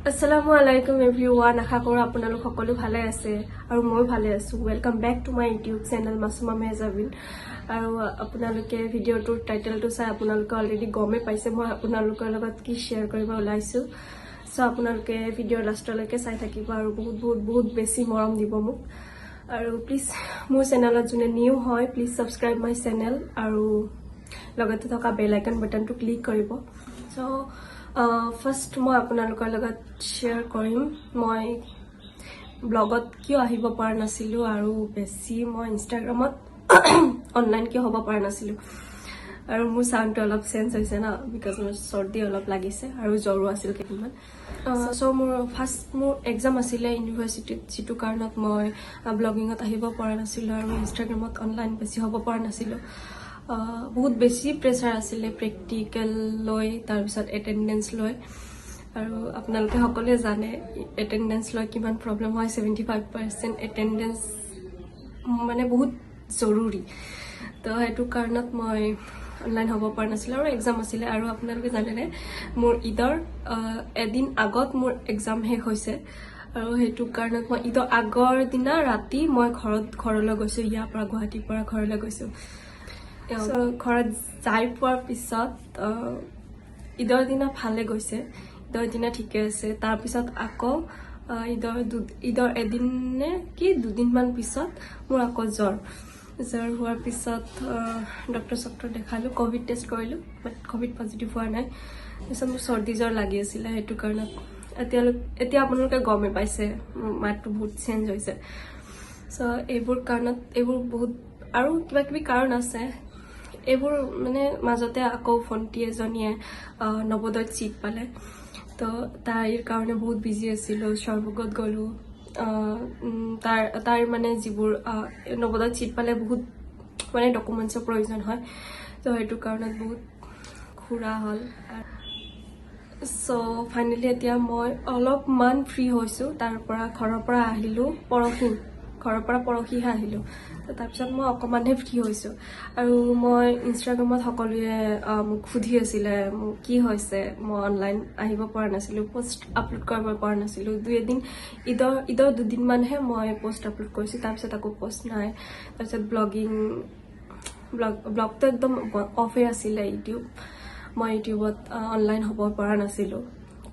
আসসালামু আলাইকুম এভৰিৱান। আশা কৰোঁ আপোনালোক সকলো ভালে আছে আৰু ময়ো ভালে আছোঁ। Welcome back to my YouTube channel Masuma Mehjabin. আৰু আপোনালোকে ভিডিঅ'টোৰ টাইটেলটো চাই আপোনালোকে অলৰেডি গমেই পাইছে মই আপোনালোকৰ লগত কি শ্বেয়াৰ কৰিব ওলাইছোঁ। চ' আপোনালোকে ভিডিঅ'ৰ লাষ্টলৈকে চাই থাকিব আৰু বহুত বহুত বহুত বেছি মৰম দিব মোক। আৰু প্লিজ মোৰ চেনেলত যোনে নিউ হয়, please subscribe my channel আৰু লগতে থকা বেল আইকন বাটনটো ক্লিক কৰিব। চ' ফাৰ্ষ্ট মই আপোনালোকৰ লগত শ্বেয়াৰ কৰিম মই ব্লগত কিয় আহিব পৰা নাছিলোঁ আৰু বেছি মই ইনষ্টাগ্ৰামত অনলাইন কিয় হ'ব পৰা নাছিলোঁ। আৰু মোৰ চাউণ্ডটো অলপ চেঞ্জ হৈছে ন, because মোৰ চৰ্দি অলপ লাগিছে আৰু জ্বৰো আছিল কেইদিনমান। চ' মোৰ ফাৰ্ষ্ট মোৰ এক্সাম আছিলে ইউনিভাৰ্চিটিত, যিটো কাৰণত মই ব্লগিঙত আহিব পৰা নাছিলোঁ আৰু ইনষ্টাগ্ৰামত অনলাইন বেছি হ'ব পৰা নাছিলোঁ। বহুত বেছি প্ৰেছাৰ আছিলে প্ৰেক্টিকেল লৈ, তাৰপিছত এটেণ্ডেঞ্চ লৈ। আৰু আপোনালোকে সকলোৱে জানে এটেণ্ডেঞ্চ লৈ কিমান প্ৰব্লেম হয়। 75% এটেণ্ডেঞ্চ মানে বহুত জৰুৰী। তো সেইটো কাৰণত মই অনলাইন হ'ব পৰা নাছিলোঁ আৰু এক্সাম আছিলে। আৰু আপোনালোকে জানেনে, মোৰ ঈদৰ এদিন আগত মোৰ এক্সাম শেষ হৈছে আৰু সেইটো কাৰণত মই ঈদৰ আগৰ দিনা ৰাতি মই ঘৰলৈ গৈছোঁ। ইয়াৰ পৰা, গুৱাহাটীৰ পৰা ঘৰলৈ গৈছোঁ। So, ঘৰত যাই পোৱাৰ পিছত ঈদৰ দিনা ভালে গৈছে, ঈদৰ দিনা ঠিকে আছে। তাৰপিছত আকৌ ঈদৰ এদিন নে কি দুদিনমান পিছত মোৰ আকৌ জ্বৰ। জ্বৰ হোৱাৰ পিছত ডক্টৰ চক্টৰ দেখালোঁ, ক'ভিড টেষ্ট কৰিলোঁ, বাট ক'ভিড পজিটিভ হোৱা নাই। তাৰপিছত মোৰ চৰ্দি জ্বৰ লাগি আছিলে, সেইটো কাৰণত এতিয়া আপোনালোকে গমেই পাইছে মোৰ মাতটো বহুত চেঞ্জ হৈছে। চ' এইবোৰ কাৰণত, এইবোৰ বহুত আৰু কিবা কিবি কাৰণ আছে। এইবোৰ মানে মাজতে আকৌ ভণ্টি এজনীয়ে নৱোদয়ত চিট পালে, তো তাইৰ কাৰণে বহুত বিজি আছিলোঁ। সৰভোগত গ'লোঁ। তাৰ মানে যিবোৰ নৱোদয়ত চিট পালে বহুত মানে ডকুমেণ্টছৰ প্ৰয়োজন হয়, তো সেইটো কাৰণত বহুত ঘূৰা হ'ল। চ' ফাইনেলি এতিয়া মই অলপমান ফ্ৰী হৈছোঁ। তাৰ পৰা ঘৰৰ পৰা আহিলোঁ পৰহি, ঘৰৰ পৰা পৰহিহে আহিলোঁ। তো তাৰপিছত মই অকণমানহে ফ্ৰী হৈছোঁ। আৰু মই ইনষ্টাগ্ৰামত সকলোৱে মোক সুধি আছিলে মোক কি হৈছে, মই অনলাইন আহিব পৰা নাছিলোঁ, পষ্ট আপলোড কৰিব পৰা নাছিলোঁ। দুই এদিন, ঈদৰ দুদিনমানহে মই পষ্ট আপলোড কৰিছোঁ, তাৰপিছত আকৌ পষ্ট নাই। তাৰপিছত ব্লগটো একদম অফেই আছিলে। মই ইউটিউবত অনলাইন হ'ব পৰা নাছিলোঁ,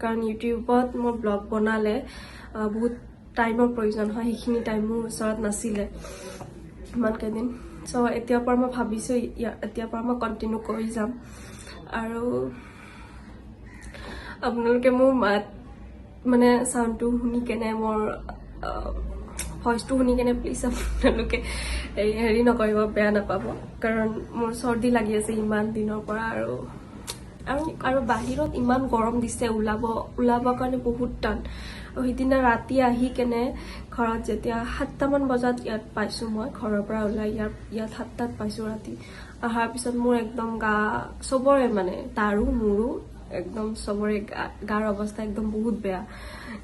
কাৰণ ইউটিউবত মই ব্লগ বনালে বহুত টাইমৰ প্ৰয়োজন হয়। সেইখিনি টাইম মোৰ ওচৰত নাছিলে ইমান কেইদিন। চ' এতিয়াৰ পৰা মই ভাবিছোঁ এতিয়াৰ পৰা মই কণ্টিনিউ কৰি যাম। আৰু আপোনালোকে মোৰ মাত মানে চাউণ্ডটো শুনি কেনে, মোৰ ভইচটো শুনি কেনে প্লিজ আপোনালোকে এই হেৰি নকৰিব, বেয়া নাপাব, কাৰণ মোৰ চৰ্দি লাগি আছে ইমান দিনৰ পৰা। আৰু বাহিৰত ইমান গৰম দিছে, ওলাবৰ কাৰণে বহুত টান। আৰু সিদিনা ৰাতি আহি কেনে ঘৰত যেতিয়া 7টামান বজাত ইয়াত পাইছোঁ, মই ঘৰৰ পৰা ওলাই ইয়াত 7টাত পাইছোঁ ৰাতি। অহাৰ পিছত মোৰ একদম গা চবৰে, মানে তাৰো মোৰো একদম চবৰে গাৰ অৱস্থা একদম বহুত বেয়া,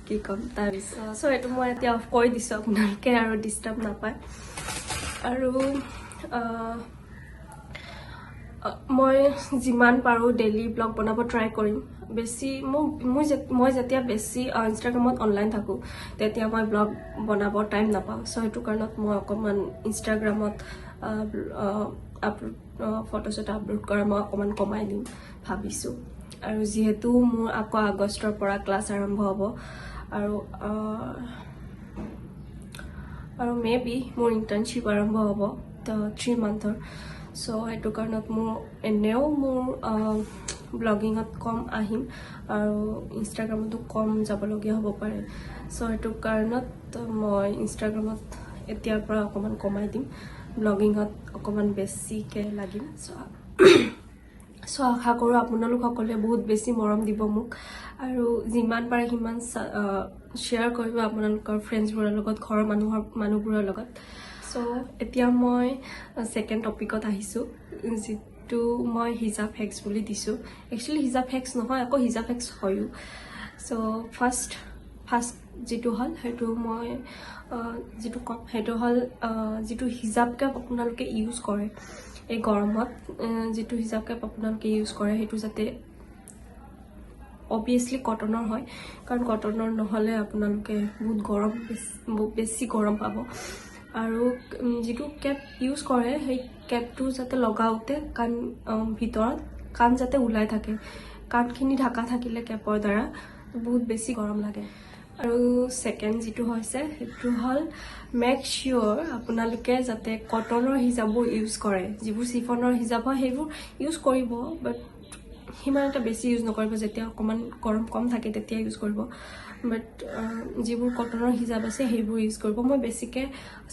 কি ক'ম। তাৰপিছত চ' এইটো মই এতিয়া অফ কৰি দিছোঁ, আপোনালোকে আৰু ডিষ্টাৰ্ব নাপায়। আৰু মই যিমান পাৰোঁ ডেইলি ব্লগ বনাব ট্ৰাই কৰিম। বেছি মোৰ মোৰ মই যেতিয়া বেছি ইনষ্টাগ্ৰামত অনলাইন থাকোঁ, তেতিয়া মই ব্লগ বনাব টাইম নাপাওঁ। চ' সেইটো কাৰণত মই অকণমান ইনষ্টাগ্ৰামত আপলোড, ফটো চটো আপলোড কৰা মই অকণমান কমাই দিম ভাবিছোঁ। আৰু যিহেতু মোৰ আকৌ আগষ্টৰ পৰা ক্লাছ আৰম্ভ হ'ব আৰু মে বি মোৰ ইণ্টাৰ্ণশ্বিপ আৰম্ভ হ'ব 3 মান্থৰ। চ' সেইটো কাৰণত মোৰ এনেও মোৰ ব্লগিঙত কম আহিম আৰু ইনষ্টাগ্ৰামতো কম যাবলগীয়া হ'ব পাৰে। চ' সেইটো কাৰণত মই ইনষ্টাগ্ৰামত এতিয়াৰ পৰা অকণমান কমাই দিম, ব্লগিঙত অকণমান বেছিকৈ লাগিম। চ' আশা কৰোঁ আপোনালোক সকলোৱে বহুত বেছি মৰম দিব মোক আৰু যিমান পাৰে সিমান শ্বেয়াৰ কৰিব আপোনালোকৰ ফ্ৰেণ্ডছবোৰৰ লগত, ঘৰৰ মানুহবোৰৰ লগত। চ' এতিয়া মই ছেকেণ্ড টপিকত আহিছোঁ, যিটো মই হিজাব হেক্স বুলি দিছোঁ। একচুৱেলি হিজাব হেক্স নহয়, আকৌ হিজাব হেক্স হয়ো। চ' ফাৰ্ষ্ট ফাৰ্ষ্ট যিটো হ'ল, সেইটো মই যিটো ক'ম সেইটো হ'ল যিটো হিজাব কেপ আপোনালোকে ইউজ কৰে এই গৰমত, যিটো হিজাব কেপ আপোনালোকে ইউজ কৰে, সেইটো যাতে অবভিয়াছলি কটনৰ হয়, কাৰণ কটনৰ নহ'লে আপোনালোকে বহুত গৰম, বেছি গৰম পাব। আৰু যিটো কেপ ইউজ কৰে সেই কেপটো যাতে লগাওঁতে কাণ ভিতৰত কাণ যাতে ওলাই থাকে, কাণখিনি ঢাকা থাকিলে কেপৰ দ্বাৰা বহুত বেছি গৰম লাগে। আৰু ছেকেণ্ড যিটো হৈছে সেইটো হ'ল মেক চিয়'ৰ আপোনালোকে যাতে কটনৰ হিজাববোৰ ইউজ কৰে। যিবোৰ চিফনৰ হিজাব হয় সেইবোৰ ইউজ কৰিব, বাট সিমান এটা বেছি ইউজ নকৰিব। যেতিয়া অকণমান গৰম কম থাকে তেতিয়া ইউজ কৰিব, বাট যিবোৰ কটনৰ হিজাব আছে সেইবোৰ ইউজ কৰিব। মই বেছিকৈ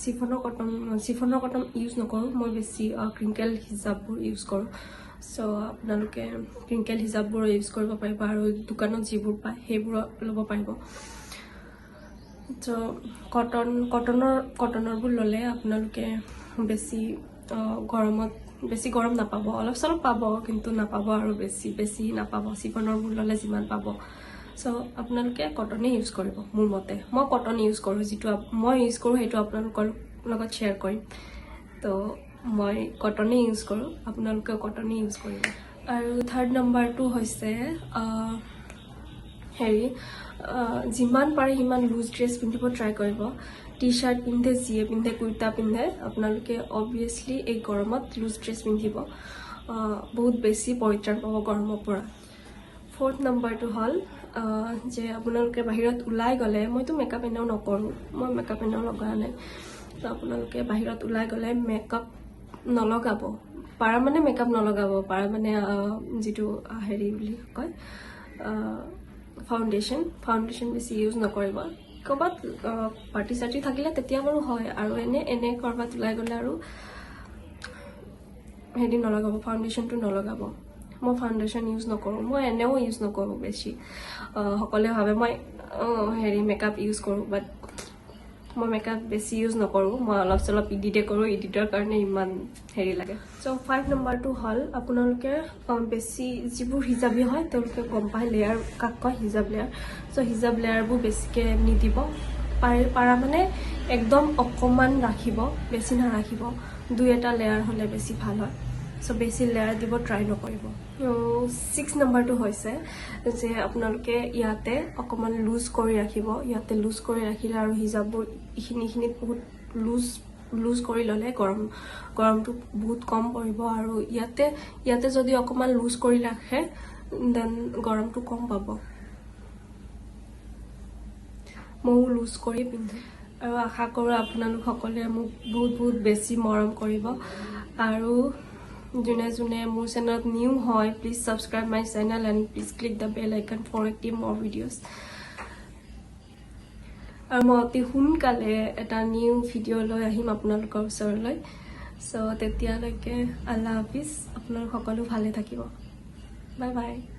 চিফনৰ কটন ইউজ নকৰোঁ, মই বেছি ক্ৰিংকেল হিজাববোৰ ইউজ কৰোঁ। চ' আপোনালোকে ক্ৰিংকেল হিজাববোৰ ইউজ কৰিব পাৰিব আৰু দোকানত যিবোৰ পায় সেইবোৰ ল'ব পাৰিব। চ' কটনৰবোৰ ল'লে আপোনালোকে বেছি গৰমত বেছি গৰম নাপাব, অলপ চলপ পাব কিন্তু নাপাব আৰু বেছি বেছি নাপাব চিফনৰবোৰ ল'লে যিমান পাব। চ' আপোনালোকে কটনেই ইউজ কৰিব মোৰ মতে। মই কটন ইউজ কৰোঁ, যিটো মই ইউজ কৰোঁ সেইটো আপোনালোকৰ লগত শ্বেয়াৰ কৰিম। তো মই কটনেই ইউজ কৰোঁ, আপোনালোকেও কটনেই ইউজ কৰিব। আৰু থাৰ্ড নম্বৰটো হৈছে হেৰি, যিমান পাৰে সিমান লুজ ড্ৰেছ পিন্ধিব ট্ৰাই কৰিব। টি চাৰ্ট পিন্ধে, যিয়ে পিন্ধে, কুৰ্তা পিন্ধে, আপোনালোকে অবভিয়াছলি এই গৰমত লুজ ড্ৰেছ পিন্ধিব, বহুত বেছি পৰিত্ৰাণ পাব গৰমৰ পৰা। ফ'ৰ্থ নম্বৰটো হ'ল যে আপোনালোকে বাহিৰত ওলাই গ'লে, মইতো মেকআপ এনেও নকৰোঁ, মই মেকআপ এনেও লগোৱা নাই, তো আপোনালোকে বাহিৰত ওলাই গ'লে মেকআপ নলগাব পাৰা, মানে মেকআপ নলগাব পাৰা মানে যিটো হেৰি বুলি কয়, ফাউণ্ডেশ্যন বেছি ইউজ নকৰিব। ক'ৰবাত পাৰ্টি চাৰ্টি থাকিলে তেতিয়া বাৰু হয়, আৰু এনে এনে ক'ৰবাত ওলাই গ'লে আৰু হেৰি নলগাব, ফাউণ্ডেশ্যনটো নলগাব। মই ফাউণ্ডেশ্যন ইউজ নকৰোঁ, মই এনেও ইউজ নকৰোঁ বেছি। সকলোৱে ভাবে মই হেৰি মেকআপ ইউজ কৰোঁ, বাট মই মেকআপ বেছি ইউজ নকৰোঁ। মই অলপ চলপ এডিটে কৰোঁ, এডিটৰ কাৰণে ইমান হেৰি লাগে। চ' 5 নম্বৰটো হ'ল আপোনালোকে বেছি যিবোৰ হিজাবি হয় তেওঁলোকে গম পায় লেয়াৰ কাক কয়, হিজাব লেয়াৰ। চ' হিজাব লেয়াৰবোৰ বেছিকৈ নিদিব পাৰে, পাৰা মানে একদম অকণমান ৰাখিব, বেছি নাৰাখিব। দুই এটা লেয়াৰ হ'লে বেছি ভাল হয়। চ' বেছি লেয়াৰ দিব ট্ৰাই নকৰিব। 6 নম্বৰটো হৈছে যে আপোনালোকে ইয়াতে অকণমান লুজ কৰি ৰাখিব। ইয়াতে লুজ কৰি ৰাখিলে আৰু হিজাববোৰ এইখিনিত বহুত লুজ লুজ কৰি ল'লে গৰমটো বহুত কম পৰিব। আৰু ইয়াতে ইয়াতে যদি অকণমান লুজ কৰি ৰাখে then গৰমটো কম পাব। ময়ো লুজ কৰি পিন্ধো। আৰু আশা কৰোঁ আপোনালোক সকলোৱে মোক বহুত বহুত বেছি মৰম কৰিব। আৰু যোনে যোনে মোৰ চেনেলত নিউ হয়, please subscribe my channel and please click the bell icon for active more videos। আৰু মই অতি সোনকালে এটা নিউ ভিডিঅ' লৈ আহিম আপোনালোকৰ ওচৰলৈ। চ' তেতিয়ালৈকে আল্লাহ হাফিজ। আপোনালোক সকলো ভালে থাকিব। Bye bye.